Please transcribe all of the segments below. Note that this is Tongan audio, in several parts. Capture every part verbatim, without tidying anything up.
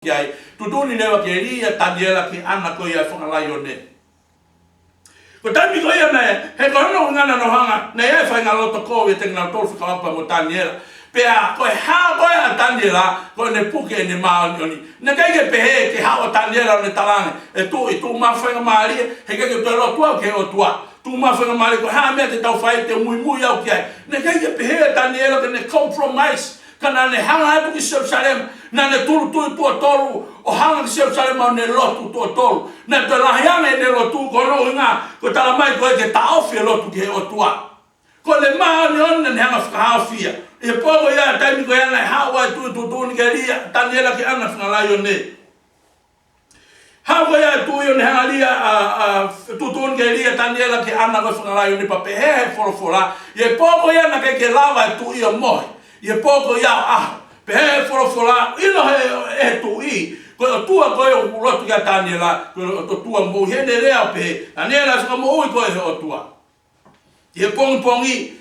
ki ai. Tuʻutuʻuni leva ke lī ʻa Taniela ki he ʻana ko ia ʻo e fanga laione. Ko e taimi ko ia naʻe, he ko hono ʻuhinga naʻa nau hanga, naʻe ʻi ai e faʻahinga loto kovi ʻiate kinautolu fekauʻaki pea mo Taniela. Pea ko e hao ko ē ʻa Taniela, ko ʻene puke ʻene māʻoniʻoni. Naʻe ʻikai ke pehē ke haʻu ʻa Taniela ʻo ne talaange, ʻE tuʻi, tuʻu mai ho faingamālie, he ʻikai ke toe lotu au ki he ʻOtua. Tuʻu mai ho faingamālie, ko e hā e meʻa te tau fai, te u muimui au ki ai. Naʻe ʻikai ke pehē ʻa Taniela ke ne compromise. Ka naʻa ne hanga atu ki Selusalema, naʻa ne tūʻulutui tuʻo tolu, ʻo hanga ki Selusalema ʻo ne lotu tuʻo tolu. Naʻe toe lahi ange ʻene lotu, ko hono ʻuhinga, ko e talamai ko ē ke taʻofi e lotu ki he ʻOtua. Ko ʻene māʻoniʻoni naʻa ne hanga fakahaofi ia. ʻI he pō ko ia, taimi ko ia naʻe haʻu ai e tuʻi tuʻutuʻuni ke lī ʻa Taniela ki he ʻana fanga laione. Haʻu ko ia e tuʻi ʻo ne hanga lī ʻa, ʻa, tuʻutuʻuni ke lī ʻa Taniela ki he ʻana ko ē fanga laione pea pehē he folofola. ʻI he pō ko ia naʻe ʻikai ke lava e tuʻi ʻo mohe. ʻI he pō ko ia ʻo ʻaho. Pehē he folofola, ʻilo he, he tuʻi. Ko e ʻOtua ko ē ʻoku lotu kia Taniela, ko e ʻOtua moʻui, heʻene lea ʻo pehē, Taniela, fakamoʻui koe ʻe he ʻOtua. ʻI he pongipongi,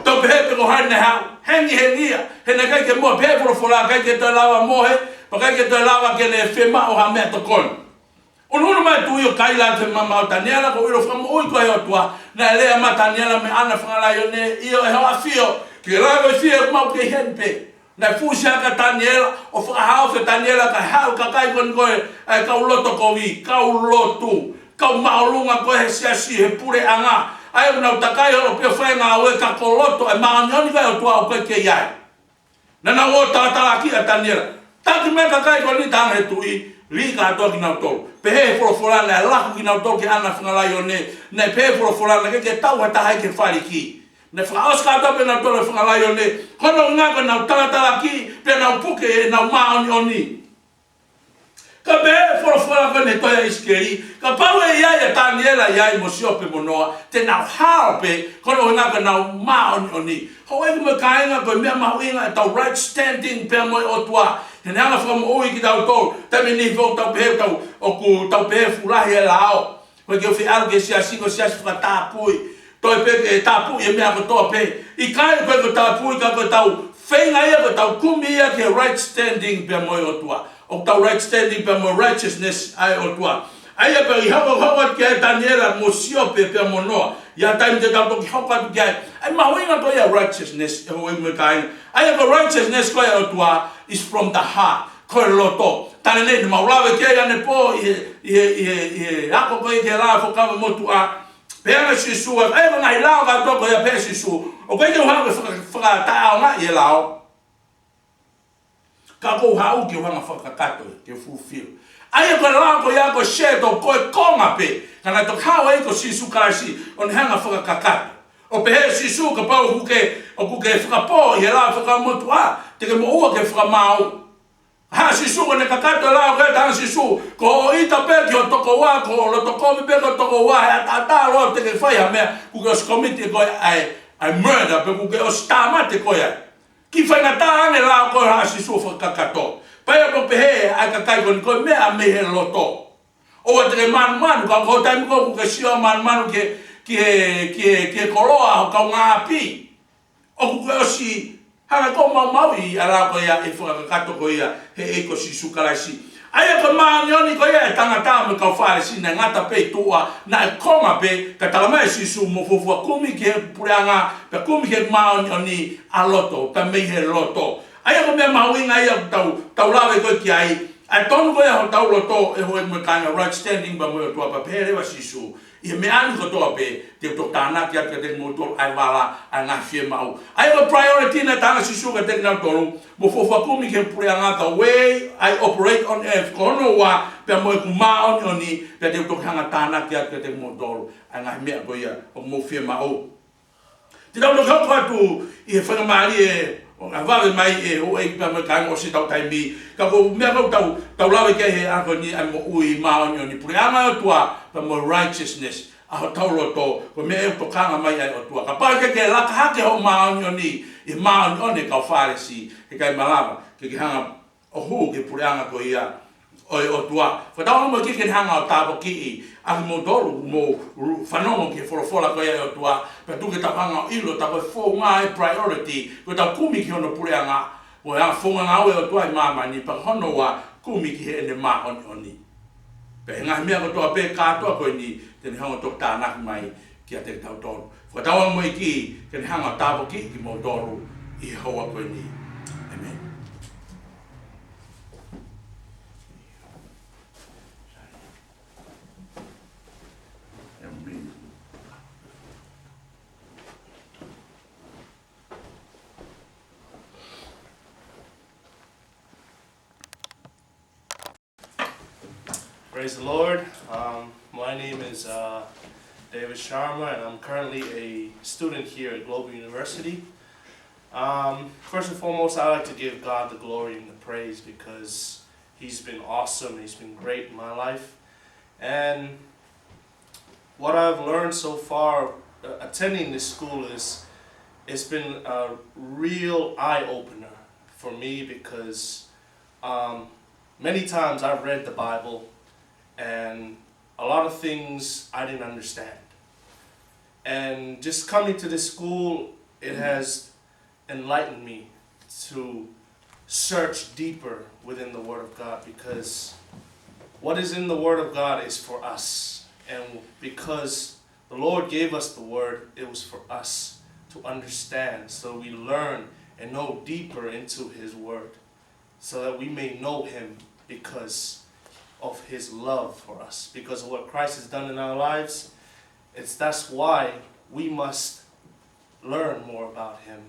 tau pehē pe ko hai naʻe haʻu, hengihengi ia, he naʻe ʻikai ke mohe, pehē folofola, ʻikai ke toe lava mohe, pea ʻikai ke toe lava ke ne fiemaʻu ha meʻatokoni. ʻUnuʻunu mai e tuʻi ʻo kaila ki he maama ʻo Taniela, ʻoku ou ʻilo fakamoʻui koe ʻe he ʻOtua, naʻe lea mai Taniela mei he ʻana fanga laione, ʻio ʻe ho ʻafio, ke lava ʻo fie maʻu ke heni pē. Naʻe fusi hake ʻa Taniela, ʻo fakahaofi ʻa Taniela kae haʻu e kakai ko eni ko ē, ʻa e kau loto kovi, kau lotu, kau māʻolunga ko ē he siasi, he puleʻanga. ʻA ia ʻoku nau takai holo pē ʻo fai e ngāue ka ko e loto, ʻa e māʻoniʻoni ko ē ʻa e ʻOtua ʻoku ʻikai ke ʻi ai. Naʻa nau ō ʻo talatalaakiʻi ʻa Taniela. Taki mai e kakai ko eni, talaange ʻe he tuʻi, lī kātoa kinautolu. Pehē he folofola naʻe laku kinautolu ki he ʻana fanga laione, naʻe pehē he folofola naʻe ʻikai ke tau ha taha ia ki he fāliki. Naʻe fakaʻosi kātoa pē kinautolu ʻe he fanga laione, ko hono ʻuhinga ko ʻenau talatalaakiʻi, pea nau puke ʻenau māʻoniʻoni. Ka pehē he folofola ko eni he tohi ʻa ʻIsikeli, kapau ʻe ʻi ai ʻa Taniela ʻi ai mo Siope mo Noa, te nau hao pē, ko hono ʻuhinga ko ʻenau māʻoniʻoni. Houʻeiki mo e kāinga, ko e meʻa mahuʻinga ʻetau right standing pea mo e ʻOtua. He naʻe hanga fakamoʻui kitautolu, taimi ʻe niʻihi ʻoku tau pehē, tau, ʻoku tau pehē fuʻu lahi e lao. Ko e ke feʻalu ki he siasi, ko e siasi fakatapui. Toe pē ke tapui e meʻa kotoa pē. ʻIkai ko e ko e tapui ka ko ʻetau feinga ia, ko ʻetau kumi ia ki he right standing pea mo e ʻOtua. ʻO ʻetau right standing pea mo e righteousness ʻa e ʻOtua. ʻA ia pē ʻi he hoko, hoko atu ki ai ʻa Taniela mo Siope pea mo Noa. ʻI he taimi te tau toki hoko atu ki ai. ʻA e mahuʻinga ko ia righteousness, ʻe houʻeiki mo e kāinga. ʻA ia ko e righteousness ko ia ʻa e ʻOtua is from the heart. Ko e loto. Tala ʻeni naʻa mau lave ki ai ʻanepō ʻi he, ʻi he, ʻi he, ʻi he ako ko ē ki he lao Fuakava Motuʻa. Pehē ange ʻe Sīsū, ʻa e ngaahi lao kātoa ko ia pehē ʻe Sīsū, ʻoku ʻikai ke u haʻu ke faka-, fakataʻeʻaongaʻi e lao. Ka ʻoku ou haʻu ke u hanga fakakakato, ke fulfill. ʻA ia ko e lao ko ia ko e shadow, ko e konga pē, ka naʻe toki haʻu ai ko Sīsū Kalaisi, ʻo ne hanga fakakakato. ʻO pehē ʻe Sīsū kapau ʻoku ke, ʻoku ke fakapō ʻi he lao Fuakava Motuʻa, te ke moʻua ki he fakamaau. Haʻu ʻa Sīsū ʻo ne kakato e lao, ko e talaange ʻe Sīsū, ko hoʻo ʻita pē ki ho tokoua, ko hoʻo loto kovi pē ki ho tokoua, he ʻataʻatā loa te ke fai ha meʻa, kuo ke ʻosi commit ʻe koe ʻa e, ʻa e murder, pe kuo ke ʻosi tāmate koe ai. Kiʻi faingataʻa ange e lao ko ē ʻa Sīsū ʻo fakakakato. Pea ʻi ai pē pehē ʻa e kakai ko eni ko e meʻa mei he loto. ʻOua te ke manumanu, ka ko e taimi ko ē ʻoku ke sio manumanu ki he, ki he, ki he, ki he koloa ʻo e kaungāʻapi. ʻOku ke ʻosi hanga ʻo maumauʻi ʻa e lao ko ia ʻe fakakakato ko ia ʻe he ʻEiki ko Sīsū Kalaisi. ʻA ia ko e māʻoniʻoni ko ia ʻa e tangata mo e kau Fālesi naʻe ngata pē ʻi tuʻa, naʻe konga pē, ka talamai ʻe Sīsū mou fuofua kumi ki he puleʻanga, pea kumi ki he māʻoniʻoni ʻa loto, pea mei he loto. ʻA ia ko e meʻa mahuʻinga ia ʻoku tau, tau lave ko ē ki ai, ʻa e tonu ko ia hotau loto ʻe houʻeiki mo e kāinga, right standing pea mo e ʻOtua, pea pehē leva ʻe Sīsū, ʻi he meʻa ni kotoa pē, te u toki tānaki atu kiate kimoutolu ʻa e vala, ʻa e ngaahi fiemaʻu. ʻA ia ko e priority naʻe talaange ʻe Sīsū kiate kinautolu, mou fuofua kumi ki he puleʻanga, the way I operate on earth, ko hono ua, pea mo ʻeku māʻoniʻoni, pea te u toki hanga tānaki atu kiate kimoutolu ʻa e ngaahi meʻa ko ia ʻoku mou fiemaʻu. Te tau toki hoko atu ʻi he faingamālie ʻo e vave mai ʻe houʻeiki pea mo e kāinga, ʻosi ʻetau taimi. Ka ko e meʻa ʻoku tau, tau lave ki ai he ʻaho ni, ʻa e moʻui māʻoniʻoni, puleʻanga ʻo e ʻOtua, pea mo e righteousness ʻa hotau loto, ko e meʻa ʻoku tokanga mai ai ʻa e ʻOtua. Kapau ʻe ʻikai ke laka hake hoʻo māʻoniʻoni ʻi he māʻoniʻoni ʻa e kau Fālesi, heʻikai malava ke ke hanga ʻo hū ki he puleʻanga ko ia ʻo e ʻOtua. Fakatauange mo e ʻEiki ke ne hanga ʻo tāpuakiʻi ʻa kimoutolu, mou ru-, fanongo ki he folofola ko ia ʻa e ʻOtua, pea tuku ke tau hanga ʻo ʻilo, tā ko e founga e priority, ko ʻetau kumi ki hono puleʻanga, ko e founga ngāue ʻa e ʻOtua ʻi māmani, pea ko hono ua, kumi ki heʻene māʻoniʻoni. Pea ʻi he ngaahi meʻa kotoa pē kātoa ko eni, te ne hanga ʻo toki tānaki mai kiate kitautolu. Fakatauange mo e ʻEiki ke ne hanga ʻo tāpuakiʻi kimoutolu ʻi he houa ko eni. ʻĒmeni. Praise the Lord. Um, my name is uh, David Sharma, and I'm currently a student here at Global University. Um, first and foremost, I'd like to give God the glory and the praise because He's been awesome. He's been great in my life. And what I've learned so far uh, attending this school is it's been a real eye opener for me because um, many times I've read the Bible and a lot of things I didn't understand. And just coming to this school, it has enlightened me to search deeper within the Word of God, because what is in the Word of God is for us. And because the Lord gave us the Word, it was for us to understand, so we learn and know deeper into His Word, so that we may know Him because of His love for us, because of what Christ has done in our lives. It's that's why we must learn more about Him.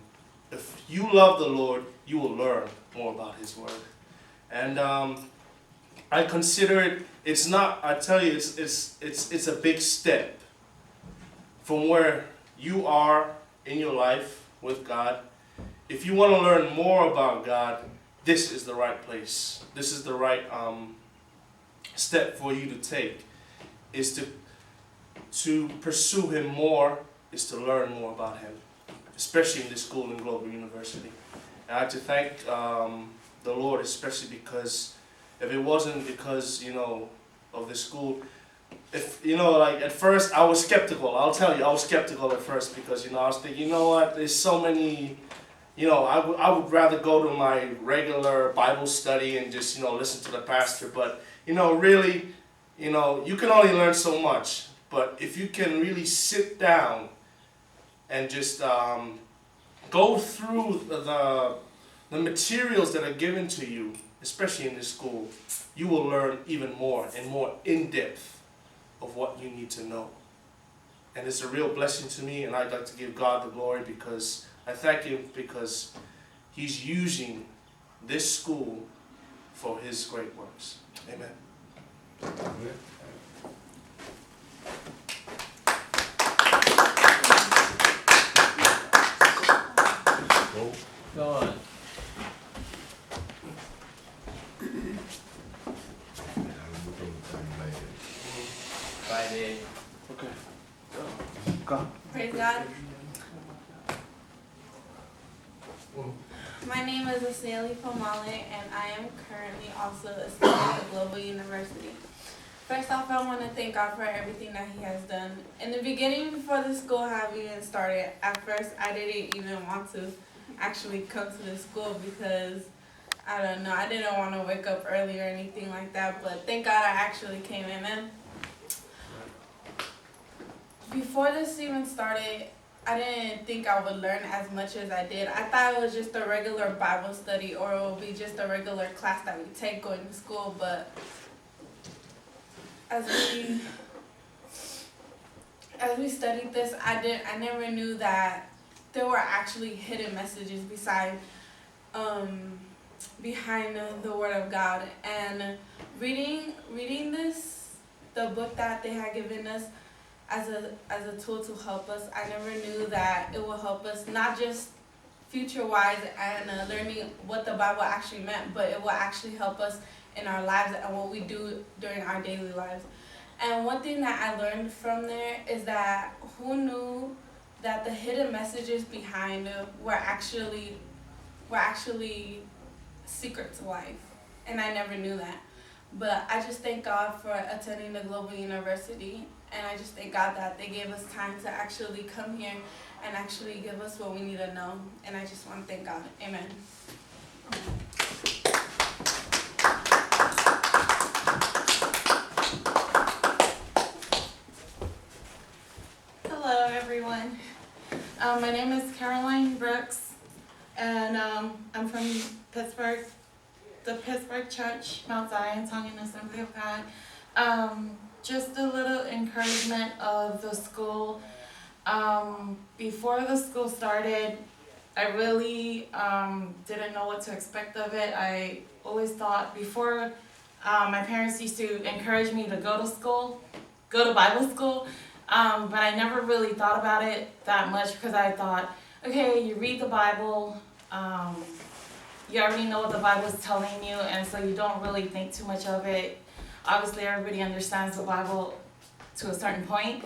If you love the Lord, you will learn more about His Word. And um, I consider it, it's not, I tell you, it's, it's, it's, it's a big step from where you are in your life with God. If you want to learn more about God, this is the right place. This is the right um, step for you to take, is to to pursue Him more, is to learn more about Him, especially in this school in Global University. And I have to thank um, the Lord, especially because if it wasn't because, you know, of the school, if, you know, like, at first I was skeptical. I'll tell you, I was skeptical at first because, you know, I was thinking, you know what, there's so many, you know, I would I would rather go to my regular Bible study and just, you know, listen to the pastor. But, you know, really, you know, you can only learn so much. But if you can really sit down and just um, go through the, the materials that are given to you, especially in this school, you will learn even more and more in depth of what you need to know. And it's a real blessing to me, and I'd like to give God the glory because I thank Him because He's using this school for His great works. Amen. Go on. Friday. Okay. Go. Praise God. My name is Asali Pomale, and I am currently also a student at Global University. First off, I want to thank God for everything that He has done. In the beginning, before the school have even started, at first I didn't even want to actually come to the school because, I don't know, I didn't want to wake up early or anything like that, but thank God I actually came. Amen. Before this even started, I didn't think I would learn as much as I did. I thought it was just a regular Bible study, or it would be just a regular class that we take going to school. But as we as we studied this, I did I never knew that there were actually hidden messages beside um, behind the, the Word of God. And reading reading this, the book that they had given us as a as a tool to help us, I never knew that it will help us not just future wise and uh, learning what the Bible actually meant, but it will actually help us in our lives and what we do during our daily lives. And one thing that I learned from there is that who knew that the hidden messages behind it were actually were actually secret to life, and I never knew that. But I just thank God for attending the Global University, and I just thank God that they gave us time to actually come here and actually give us what we need to know. And I just want to thank God. Amen. My name is Caroline Brooks, and um, I'm from Pittsburgh, the Pittsburgh Church, Mount Zion Tongan Assembly of God. Um, just a little encouragement of the school. Um, before the school started, I really um, didn't know what to expect of it. I always thought before, um, my parents used to encourage me to go to school, go to Bible school, um, but I never really thought about it that much because I thought, okay, you read the Bible, um, you already know what the Bible is telling you, and so you don't really think too much of it. Obviously, everybody understands the Bible to a certain point,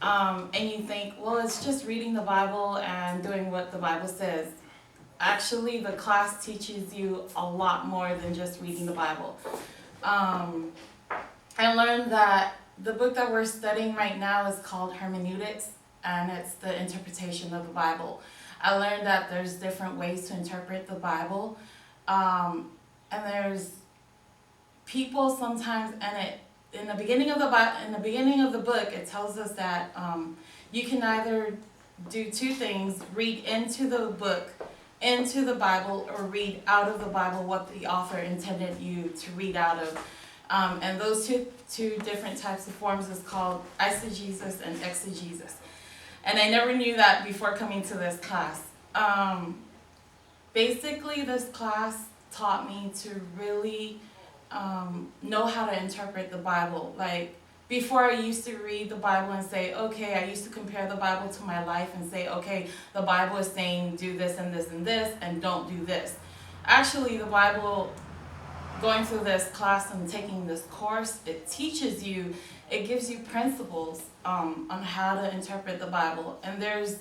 um, and you think, well, it's just reading the Bible and doing what the Bible says. Actually, the class teaches you a lot more than just reading the Bible. Um, I learned that the book that we're studying right now is called Hermeneutics, and it's the interpretation of the Bible. I learned that there's different ways to interpret the Bible, um, and there's people sometimes, and it in the beginning of the Bi- in the beginning of the book, it tells us that um, you can either do two things: read into the book, into the Bible, or read out of the Bible what the author intended you to read out of. Um, and those two two different types of forms is called eisegesis and exegesis. And I never knew that before coming to this class. Um, basically, this class taught me to really um, know how to interpret the Bible. Like, before, I used to read the Bible and say, okay, I used to compare the Bible to my life and say, okay, the Bible is saying do this and this and this, and don't do this. Actually, the Bible, going through this class and taking this course, it teaches you, it gives you principles um, on how to interpret the Bible. And there's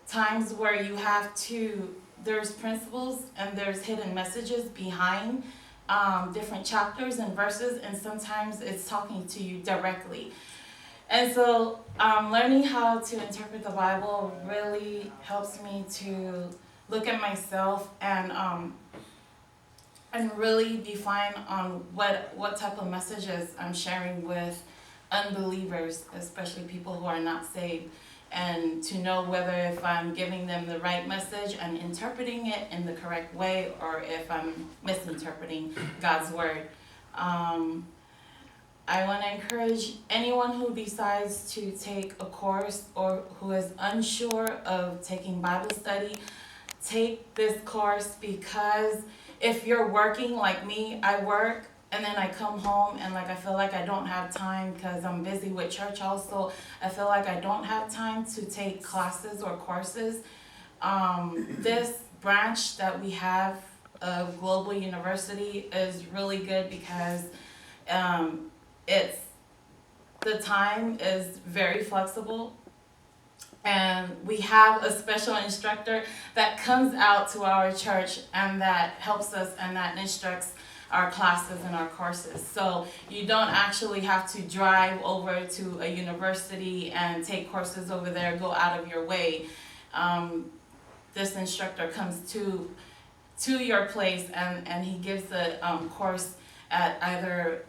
times where you have to, there's principles and there's hidden messages behind um, different chapters and verses, and sometimes it's talking to you directly. And so, um, learning how to interpret the Bible really helps me to look at myself and um, and really define on what what type of messages I'm sharing with unbelievers, especially people who are not saved, and to know whether if I'm giving them the right message and interpreting it in the correct way, or if I'm misinterpreting God's word. Um, I want to encourage anyone who decides to take a course or who is unsure of taking Bible study, take this course, because if you're working like me, I work and then I come home and, like, I feel like I don't have time because I'm busy with church also. I feel like I don't have time to take classes or courses. Um, this branch that we have of Global University is really good because um, it's the time is very flexible, and we have a special instructor that comes out to our church and that helps us and that instructs our classes and our courses. So you don't actually have to drive over to a university and take courses over there, go out of your way. Um, this instructor comes to to your place and, and he gives the um, course at either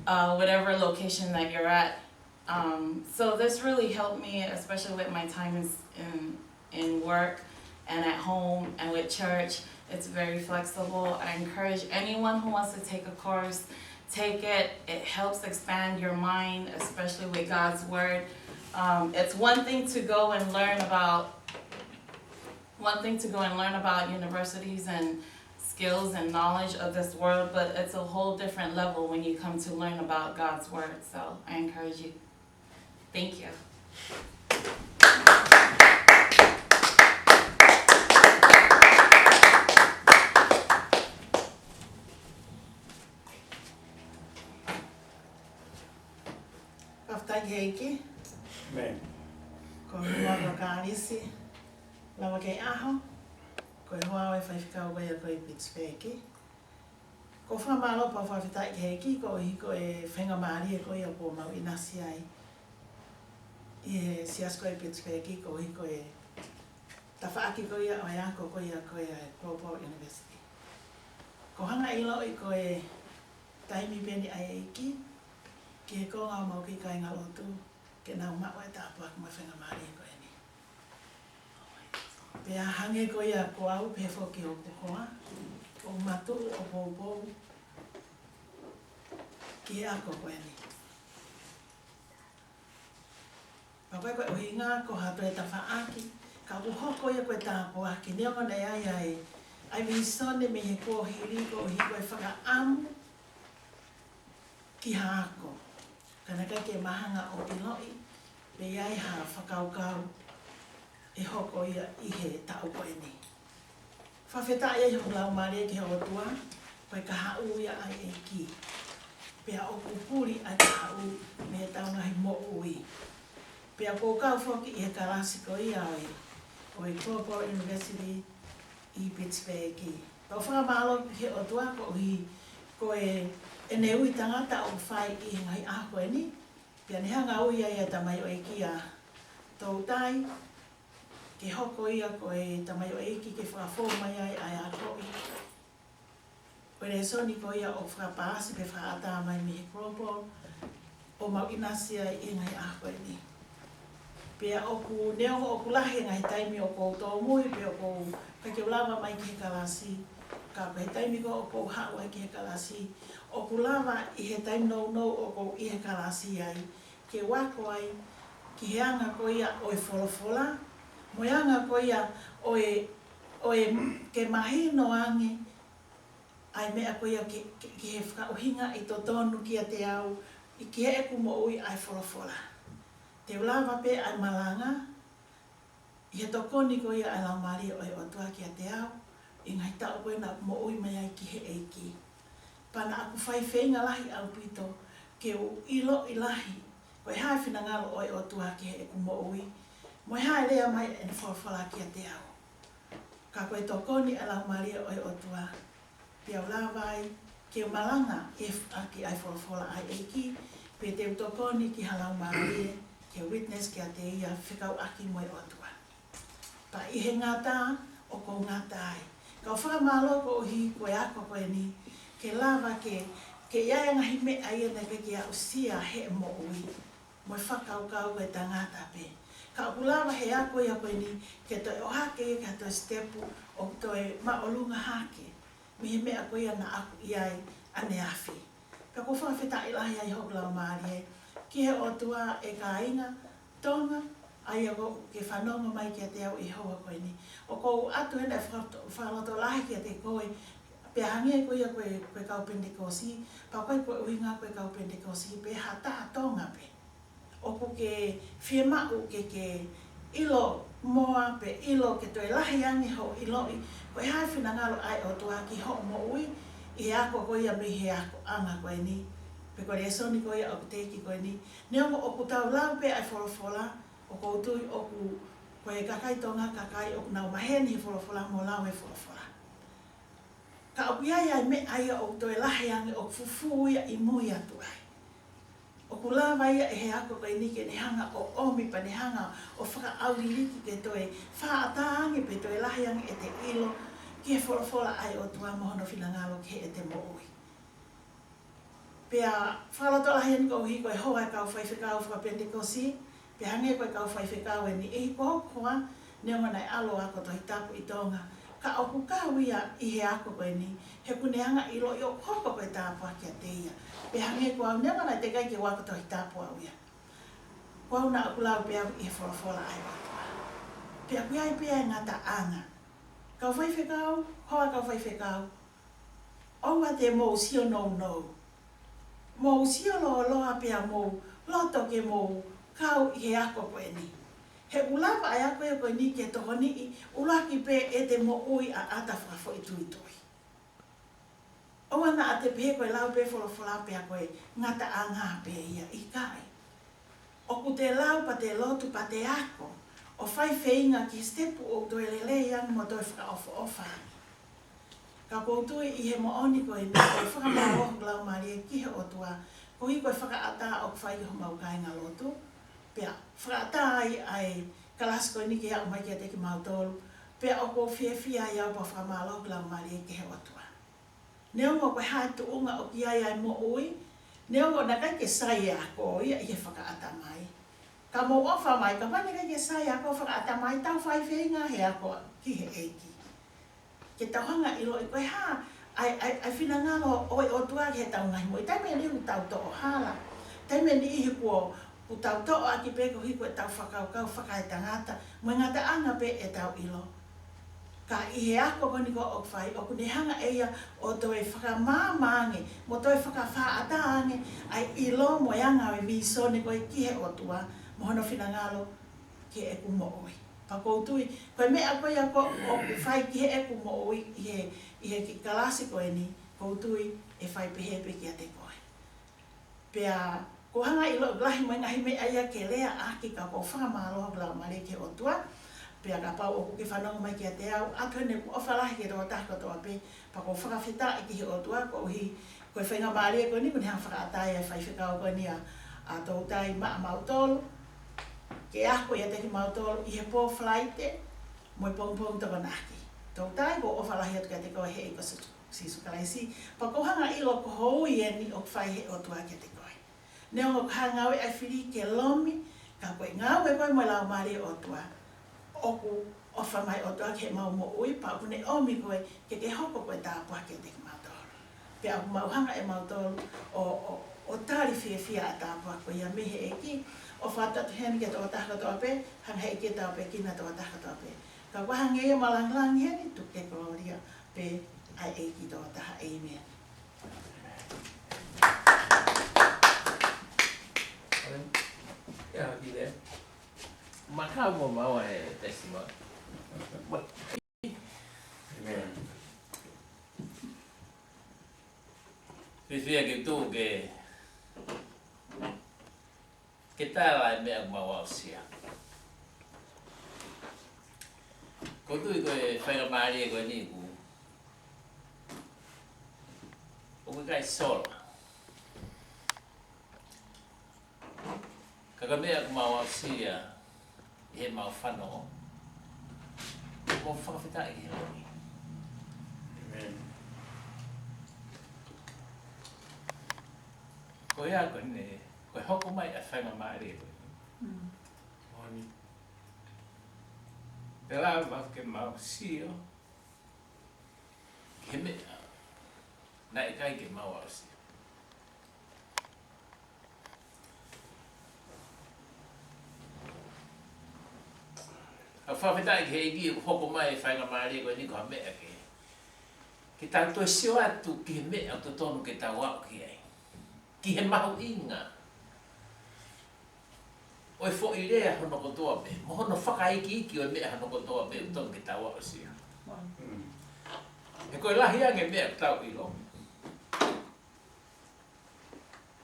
uh, whatever location that you're at. Um, so this really helped me, especially with my time in, in, in work and at home and with church. It's very flexible. I encourage anyone who wants to take a course, take it. It helps expand your mind, especially with God's Word. Um, it's one thing to go and learn about one thing to go and learn about universities and skills and knowledge of this world, but it's a whole different level when you come to learn about God's word. So I encourage you. Thank you. Fakafetaʻi ki he ʻEiki. Amen. Ko au ko Kalisi Lava Kei ʻAho, ko e hoa ʻo e faifekau ko ia ko ē ʻi Pitsipeki. ʻOku ou fakamālō pea fakafetaʻi ki he ʻEiki koeʻuhi ko e faingamālie ko ia ʻoku mau ʻinasi ai ʻi he siasi ko ē ʻi Pitsipeki koeʻuhi ko e tafaʻaki ko ia ʻo e ako ko ia ko ia ʻa e Global University. ʻOku ou hanga ʻo ʻiloʻi ko e taimi pē eni ʻa e ʻEiki ki he konga ʻo homau kiʻi kāingalotu ke nau maʻu e tāpuaki mo e faingamālie ko eni. Pea hangē ko ia ko au pehē foki hoku hoa, ʻoku ma tuʻu ʻo poupou ki he ako ko eni. Pea ko e, ko e ʻuhinga ko ha toe tafaʻaki, ka ʻoku hoko ia ko e tāpuaki, neongo naʻe ʻi ai ʻa e, ʻa e vīsone mei he kuohili koeʻuhi ko e fakaʻamu ki ha ako. Ka naʻe ʻikai ke ma hanga ʻo ʻiloʻi pe ʻi ai ha fakakaukau ʻe hoko ia ʻi he taʻu ko eni. Fakafetaʻi ai hoku laumālie ki he ʻOtua, ko e kahaʻu ia ʻa e ʻEiki. Pea ʻoku puli ʻa e kahaʻu mei heʻetau ngaahi moʻui. Pea ʻoku ou kau foki ʻi he kalasi ko ia ʻo e, ʻo e Global University ʻi Pittsburgh. Pea ʻoku ou fakamālō ki he ʻOtua koeʻuhi ko e, ʻene ui tangata ʻoku fai ʻi he ngaahi ʻaho ko eni. Pea ne hanga ʻo ui ai ʻa e tamaioʻeiki ʻa Toutai, ke hoko ia ko e tamaioʻeiki ke fakafou mai ai ʻa e akoʻi ʻo e lēsoni ko ia ʻoku fakapaasi pe fakaʻatā mai mei he Global, ʻo mau ʻinasi ai ʻi he ngaahi ʻaho ko eni. Pea ʻoku, neongo ʻoku lahi e ngaahi taimi ʻoku ou tōmui pe ʻoku ou ʻikai ke u lava mai ki he kalasi, ka ko e taimi ko ē ʻoku ou haʻu ai ki he kalasi, ʻoku lava ʻi he taimi nounou ʻoku ou ʻi he kalasi ai, ke u ako ai ki he anga ko ia ʻo e folofola, mo e anga ko ia ʻo e, ʻo e ke mahino ange ʻa e meʻa ko ia ki, ki, ki he fakaʻuhinga ʻe totonu kiate au, ʻi ki heʻeku moʻui ʻa e folofola. Te u lava pē ʻa e malanga, ʻi he tokoni ko ia ʻa e Laumālie ʻo e ʻOtua kiate au, ʻi he ngaahi taʻu ko ē naʻa ku moʻui mai ai ki he ʻEiki. Pea naʻa ku fai feinga lahi ʻaupito ke u ʻiloʻi lahi, ko e hā e finangalo ʻo e ʻOtua ki heʻeku moʻui, mo e hā e lea mai ʻene folofola kiate au. Ka ko e tokoni ʻa e Laumālie ʻo e ʻOtua, pea u lava ai ke u malanga ʻi he f-, ʻaki ʻa e folofola ʻa e ʻEiki, pe te u tokoni ki ha laumālie, ke witness kiate ia fekauʻaki mo e ʻOtua. Pea ʻi he ngata, ʻoku ou ngata ai. Ka ʻoku ou fakamālō koeʻuhi ko e ako ko eni, ke lava ke, ke ʻi ai e ngaahi meʻa ia naʻe ʻikai ke aʻusia heʻeku moʻui mo e fakakaukau ko e tangata pē. Ka ʻoku lava he ako ia ko eni, ke toe ʻohake ia ki ha toe sitepu ʻoku toe māʻolunga hake mei he meʻa ko ia naʻa ku ʻi ai ʻaneafi. Pea ʻoku ou fakafetaʻi lahi ai hoku laumālie ki he ʻOtua, ʻe kāinga Tonga, ʻa ia ʻoku ke fanongo mai kiate au ʻi he houa ko eni. ʻOku ou ʻatu heni e faka-, fakalotolahi kiate koe, pea hangē ko ia ko e, ko e kau Penitekosi, pea ʻoku ʻikai ko e ʻuhinga ko e kau Penitekosi, pe ha taha Tonga pē. ʻOku ke fiemaʻu ke ke ʻilo moa pe ʻilo ke toe lahi ange hoʻo ʻiloʻi ko e hā e finangalo ʻa e ʻOtua ki hoʻo moʻui, ʻi he ako ko ia mei he akoʻanga ko eni, pe ko e lēsoni ko ia ʻoku teʻeki ko eni. Neongo ʻoku tau lau pē ʻa e folofola, ʻoku ou tui ʻoku, ko e kakai Tonga kakai ʻoku nau maheni he folofola mo lau e folofola. Ka ʻoku ʻi ai ʻa e meʻa ia ʻoku toe lahi ange ʻoku fufū ia ʻi mui atu ai. ʻOku lava ia ʻe he ako ko eni ke ne hanga ʻo ʻomi pea ne hanga ʻo fakaʻauliliki ke toe fakaʻatā ange pe toe lahi ange ʻete ʻilo ki he folofola ʻa e ʻOtua mo hono finangalo ki heʻete moʻui. Pea fakalotolahi heni koeʻuhi ko e hoa e kau faifekau fakapenitekosi, pea hangē ko e kau faifekau eni ʻi he kohokoha, neongo naʻe ʻalu ʻo ako Tohi Tapu ʻi Tonga. Ka ʻoku kau ia ʻi he ako ko eni, he ʻoku ne hanga ʻiloʻi ʻoku hoko ko e tāpuaki kiate ia. Pea hangē ko au, neongo naʻe teʻeki ai ke u ako Tohi Tapu au ia, ko au naʻa ku lau pē au ʻi he folofola ʻa e ʻOtua. Pea ʻoku ʻi ai pē ʻa e ngataʻanga. Kau faifekau, hoa kau faifekau, ʻoua te mou sio nounou. Mou sio lōloa pea mou loto ke mou kau ʻi he ako ko eni. He ʻoku lava ʻa e ako ia ko eni ke tokoniʻi ʻuluaki pē ʻete moʻui ʻa ʻata fakafoʻituitui. ʻOua naʻa te pehē ko e lau pē folofola pea ko e ngataʻanga pē ia, ʻikai. ʻOku te lau pea te lotu pea te ako, ʻo fai feinga ki he sitepu ʻoku toe lelei ange mo toe fakaʻofoʻofa ange. Ka ʻoku ou tui ʻi he moʻoni ko eni, ʻoku ou fakamālō hoku laumālie ki he ʻOtua, koeʻuhi ko e fakaʻatā ʻoku fai ki homau kāinga lotu, pea fakaʻatā ai ʻa e kalasi ko eni ke aʻu mai kiate kimautolu, pea ʻoku ou fiefia ai au pea fakamālō hoku laumālie ki he ʻOtua. Neongo ko e hā e tuʻunga ʻoku ʻi ai ʻa e moʻui, neongo naʻe ʻikai ke sai e ako ia ʻi he fakaʻatamai, ka Ka mou ʻofa mai, kapau naʻe ʻikai ke sai ʻa e ako fakaʻatamai, tau fai feinga he ako ki he ʻEiki. Ke tau hanga ʻo ʻiloʻi ko e hā ʻa e, ʻa e, ʻa e finangalo ʻo e ʻOtua ki heʻetau ngaahi moʻui. Taimi ʻe niʻihi ʻoku tau toʻo hala. Taimi ʻe niʻihi kuo, ʻoku tau toʻo ʻaki pē koeʻuhi ko ʻetau fakakaukau fakaetangata mo e ngataʻanga pē ʻetau ʻilo. Ka ʻi he ako ko eni ʻoku fai, ʻoku ne hanga ʻe ia ʻo toe fakamaama ange mo toe fakafāʻata ange ʻa e ʻilo mo e anga ʻo e vīsone ko ē ki he ʻOtua mo hono finangalo ki heʻeku moʻui. Pea ʻoku ou tui, ko e meʻa ko ia ʻoku, ʻoku fai ki heʻeku moʻui ʻi he, ʻi he kiʻi kalasi ko eni, ʻoku ou tui ʻe fai pehē pē kiate koe. Pea ʻoku ou hanga ʻo ʻilo lahi mo e ngaahi meʻa ia ke lea ʻaki, ka ʻoku ou fakamālō ʻoku lau mālie ki he ʻOtua. Pea kapau ʻoku ke fanongo mai kiate au, ʻoatu eni ʻeku ʻofa lahi ki he tokotaha kotoa pē, pea ʻoku ou fakafetaʻi ki he ʻOtua koeʻuhi ko e faingamālie ko eni kuo ne hanga ʻo fakaʻatā ʻa e faifekau ko eni ʻa, ʻa Toutai maʻamautolu, ke ako ʻiate kimautolu ʻi he pō Falaite mo e pongipongi Tokonaki. Toutai, ʻoku ou ʻofa lahi atu kiate koe he ʻEiki ko Sīsū Kalaisi. Pea ʻoku ou hanga ʻo ʻilo ko hoʻo ui eni ʻoku fai ʻe he ʻOtua kiate koe. Neongo ʻoku hanga ʻe he fili ke lomi, ka ko e ngāue ko ē mo e Laumālie ʻo e ʻOtua, ʻoku ʻofa mai ʻOtua ki heʻemau moʻui, pea ʻoku ne ʻomi koe ke ke hoko ko e tāpuaki kiate kimautolu. Pea ʻoku mau hanga ʻe mautolu ʻo, ʻo, ʻo tali fiefia ʻa e tāpuaki ko ia mei he ʻEiki. ʻOfa atu heni ki he tokotaha kotoa pē, hanga ʻe he ʻEiki ʻo tāpuekina tokotaha kotoa pē. Ka ʻoku hangē ia mo e lāngilangi heni, tuku ke kolōlia pē ʻa e ʻEiki tokotaha. ʻĒmeni. Ia, ʻi he makau mo maua e testimony. ʻĒmeni. Fiefia ke tuʻu ke, ke tala e meʻa ʻoku mau aʻusia. ʻOku ou tui ko e faingamālie ko eni ʻoku, ʻoku ʻikai sola. Ka ko e meʻa ʻoku mau aʻusia ʻi heʻemau fanongo, ʻoku mau fakafetaʻi ki he Lami. ʻĒmeni. Ko ia ko eni, ko e hoko mai ʻa e faingamālie ko eni. Mm. Moʻoni. Pea lava ke mau sio ki he meʻa naʻe ʻikai ke mau aʻusia. ʻOku fakafetaʻi ki he ʻEiki ʻoku hoko mai e faingamālie ko eni ko ha meʻa ke, ke tau toe sio atu ki he meʻa ʻoku totonu ke tau aʻu ki ai. Ki he mahuʻinga ʻo e foʻi lea hono kotoa pē, mo hono fakaikiiki ʻo e meʻa hono kotoa pē ʻoku totonu ke tau aʻusia. Mm. He ko e lahi ange e meʻa ʻoku tau ʻilo,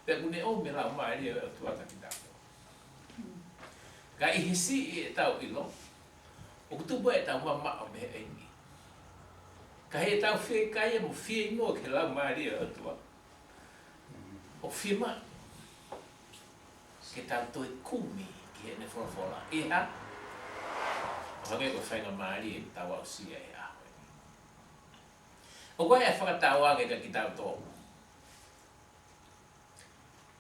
pea ʻoku ne ʻomi e Laumālie ʻo e ʻOtua kiate kitautolu. Ka ʻi he siʻi ʻetau ʻilo, ʻoku tupu ai ʻetau mamaʻo mei he ʻEiki. Ka ʻi heʻetau fiekaia mo fieinua ki he Laumālie ʻo e ʻOtua, ʻoku fiemaʻu ke tau toe kumi ki heʻene folofola. ʻI he hā? ʻO hangē ko e faingamālie ʻoku tau aʻusia he ʻaho ni. ʻOku ʻi ai e fakatauange kiate kitautolu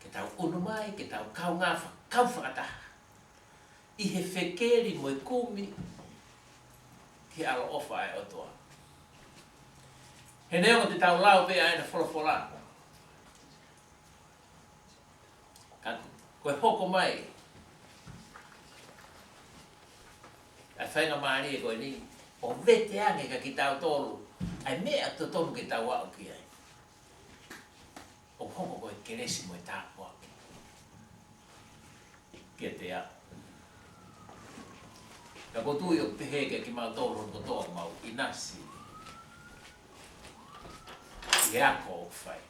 ke tau ʻunu mai, ke tau kaungā fa-, kau fakataha ʻi he fekeli mo e kumi ki he ʻaloʻofa ʻa e ʻOtua. He neongo te tau lau pē ʻa ʻene folofola, ka ko e hoko mai ʻa e faingamālie ko eni, ʻo vete ange kiate kitautolu ʻa e meʻa totonu ke tau aʻu ki ai, ʻoku hoko ko e kelesi mo e tāpuaki kiate au. Ka ʻoku ou tui ʻoku pehē kiate kimautolu kotoa ʻoku mau ʻinasi ʻi he ako ʻoku fai.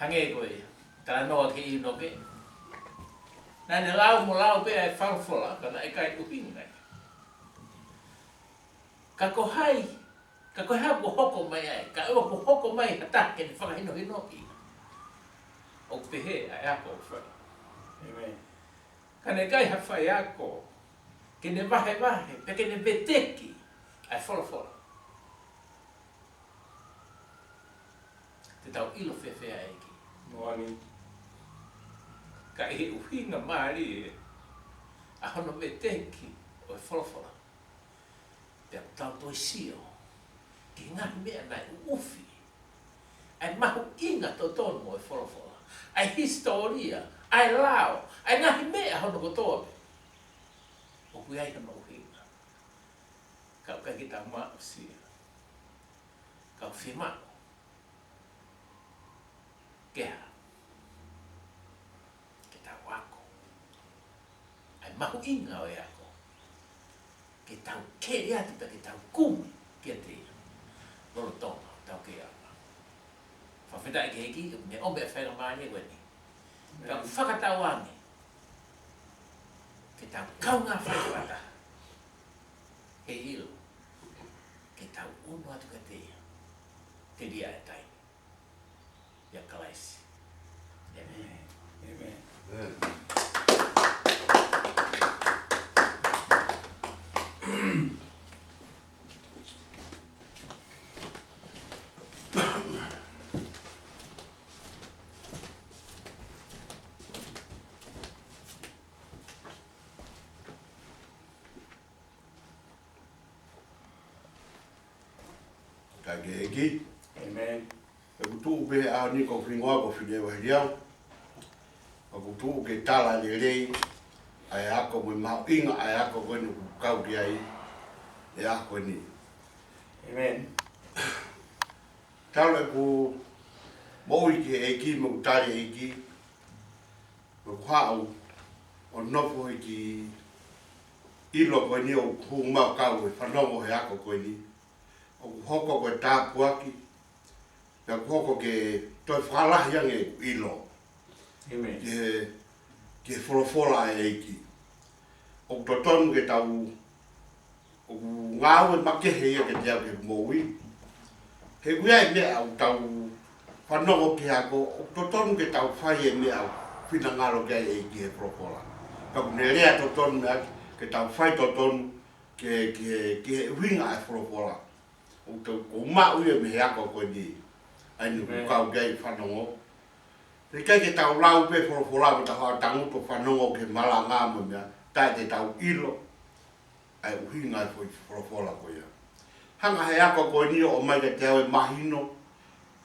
Hangē ko e talanoa ki he ʻInoke. Naʻa ne lau mo lau pē ʻa e folofola, ka naʻe ʻikai ʻuhinga ia. Ka ko hai, ka ko e hā kuo hoko mai ai, kae ʻoua kuo hoko mai ha taha ke ne fakahinohinoʻi ʻoku pehē ʻa e ako ʻoku fai. ʻĒmeni. Ka naʻe ʻikai ha faiako ke ne vahevahe, pe ke ne veteki ʻa e folofola. Te tau ʻilo fēfē ʻa e ʻEiki? Moʻoni. Ka ʻi he ʻuhinga mālie ʻa hono veteki ʻo e folofola, pea tau toe sio ki he ngaahi meʻa naʻe ʻuʻufi ʻa e mahuʻinga totonu ʻo e folofola, ʻa e hisitōlia, ʻa e lao, ʻa e ngaahi meʻa hono kotoa pē. ʻOku ʻi ai hono ʻuhinga. Ka ʻoku ʻikai ke tau maʻu sia. Ka ʻoku fiemaʻu ke hā? Ke tau ako. ʻA e mahuʻinga ʻo e ako, ke tau kei atu pea ke tau kumi kiate ia lolotonga ʻetau kei ako. Fakafetaʻi ki he ʻEiki, ne ʻomi e faingamālie ko eni. Ka ʻoku fakatauange ke tau kaungā fai fakataha he ʻilo, ke tau ʻunu atu kiate ia telia e taimi. ʻIa Kalaisi. ʻĒmeni. ʻĒmeni. Ka ke ʻEiki. ʻĒmeni. ʻOku tuʻu pē he ʻaho ni ko e hingoa ko Filiva Heliau. ʻOku tuʻu ke tala lelei ʻa e ako mo e mahuʻinga ʻa e ako ko eni ʻoku kau ki ai e ako ni. ʻĒmeni. Talu ʻeku moʻui ki he ʻEiki mo ʻeku tali ʻEiki, mo ʻeku haʻu ʻo nofo he kiʻi ʻilo ko eni ʻoku hū mai ʻo kau he fanongo he ako ko eni. ʻOku hoko ko e tāpuaki, pea ʻoku hoko ke toe fakalahi ange ʻeku ʻilo. ʻĒmeni. Ki he, ki he folofola ʻa e ʻEiki. ʻOku totonu ke tau, ʻoku ngāue makehe ia kiate au he moʻui. He ʻoku ʻi ai e meʻa ʻoku tau fanongo ki he ako, ʻoku totonu ke tau fai e meʻa ʻoku finangalo ki ai e ʻEiki he folofola. Ka ʻoku ne lea totonu meʻa ke tau fai totonu ki he, ki he, ki he ʻuhinga ʻa e folofola. ʻOku tau, ʻoku ou maʻu ia mei he ako ko eni. ʻA eni ʻoku ʻĒmeni. Kau ki ai fanongo. He ʻikai ke tau lau pē folofola mo tau hanga ʻo tangutu ʻo fanongo ki he malanga mo e meʻa, taʻe te tau ʻilo ʻa e ʻuhinga ʻa e foʻi folofola ko ia. Hanga he ako ko eni ʻo ʻomai kiate au e mahino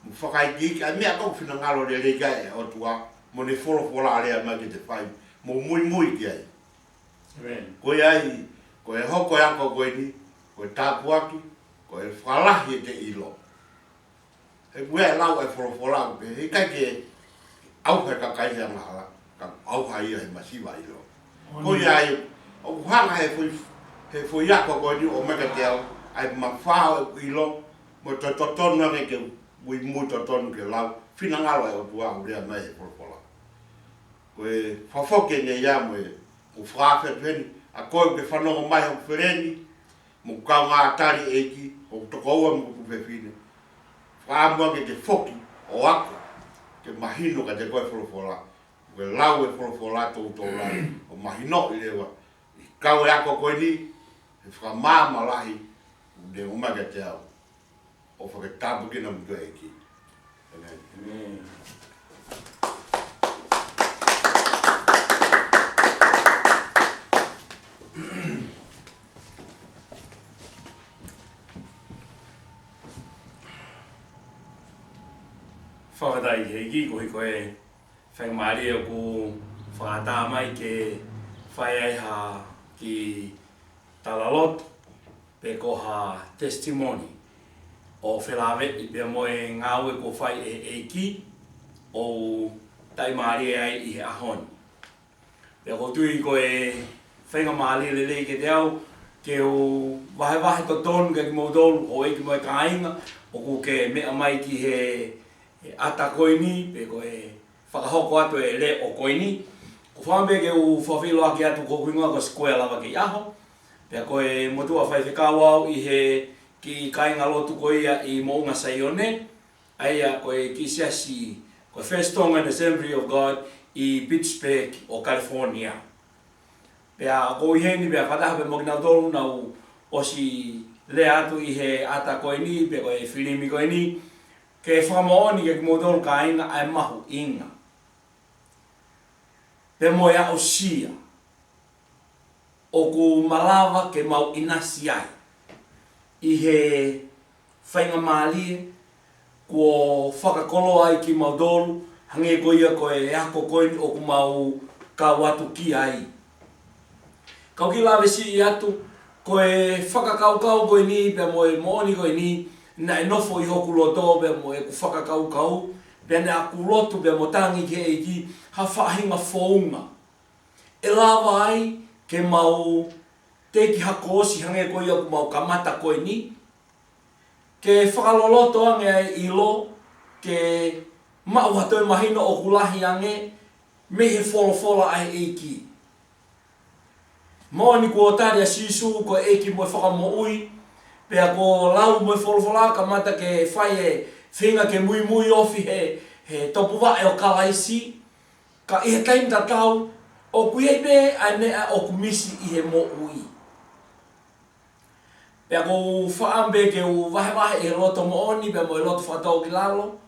mo fakaikiiki ʻa e meʻa ʻoku finangalo lelei ki ai e ʻOtua mo ʻene folofola ʻo lea mai ke te fai mo muimui ki ai. ʻĒmeni. Ko ia ai, ko e hoko e ako ko eni, ko e tāpuaki, ko e fakalahi ʻete ʻilo. He ʻoku ʻi ai e lau ʻa e folofola ʻoku pehē, he ʻikai ke ʻauha e kakai he angahala, ka ʻauha ia he masiva ʻilo. ʻOni. Ko ia ai, ʻoku hanga he foʻi, he foʻi ako ko eni ʻo ʻomai kiate au ʻa e mafao ʻeku ʻilo, mo e totonu ange ke muimui totonu ki he lau finangalo ʻa e ʻOtua ʻoku lea mai he folofola. Ko e fakafoki eni ia mo e, ʻoku ou fakafetuheni ʻa koe ʻoku ke fanongo mai hoku feleni, mo e kaungā tali ʻEiki, hoku tokoua mo hoku tuofefine. Fakaʻamu ange ke foki ʻo ako, ke mahino kiate koe e folofola. Ke lau e folofola toutou lau, ʻo mahinoʻi leva ʻi he kau e ako ko eni, he fakamaama lahi ʻoku ne ʻomai kiate au. ʻO fakatāpuekina mo e ʻEiki. ʻĒmeni. ʻĒmeni. Fakafetaʻi ki he ʻEiki, koeʻuhi ko e faingamālie ʻoku fakatā mai ke fai ai ha kiʻi talaloto, pe ko ha testimony, ʻo felāveʻi pea mo e ngāue kuo fai ʻe he ʻEiki, ʻo taʻimālie ai ʻi he ʻaho ni. Pea ʻoku ou tui ko e faingamālie lelei kiate au, ke u vahevahe totonu kiate kimoutolu, houʻeiki mo e kāinga, ʻoku ke meʻa mai ki he, he ʻata ko eni, pe ko e fakahoko atu e leʻo ko eni. ʻOku ou fakaʻamu pē ke u fakafeʻiloaki atu ko hoku hingoa ko Square Lava Keiʻaho. Pea ko e motuʻa faifekau au ʻi he kiʻi kāingalotu ko ia ʻi Moʻunga Saione. ʻA ia ko e kiʻi siasi, ko e First Tongan Assembly of God ʻi Pittsburg ʻo California. Pea ʻoku ou ʻi heni pea fakataha pē mo kinautolu naʻa nau ʻosi lea atu ʻi he ʻata ko eni, pe ko e filimi ko eni, ke fakamoʻoni kiate kimoutolu kāinga ʻa e mahuʻinga. pea mo e aʻusia ʻoku malava ke mau ʻinasi ai ʻi he faingamālie kuo fakakoloa ai kimautolu, hangē ko ia ko e ako ko eni ʻoku mau kau atu ki ai. Kau kiʻi lave siʻi atu, ko e fakakaukau ko eni pea mo e moʻoni ko eni, naʻe nofo ʻi hoku loto pea mo ʻeku fakakaukau, pea naʻá ku lotu pea mo tangi ki he ʻEiki ha faʻahinga founga ʻe lava ai ke mau teʻeki ha koosi hangē ko ia ʻoku mau kamata ko eni, ke fakaloloto ange ʻa e ʻilo, ke maʻu ha toe mahino ʻoku lahi ange mei he folofola ʻa e ʻEiki. Moʻoni kuo tali ʻa Sīsū ko e ʻEiki mo e Fakamoʻui, pea kuo lau mo e folofola kamata ke fai e feinga ke muimui ofi he, he topuvaʻe ʻo Kalaisi, ka ʻi he taimi tatau, ʻoku ʻi ai pē ʻa e meʻa ʻoku misi ʻi he moʻui. Pea ʻoku ou faʻa pē ke u vahevahe ʻi he loto moʻoni pea mo e loto fakatōkilalo,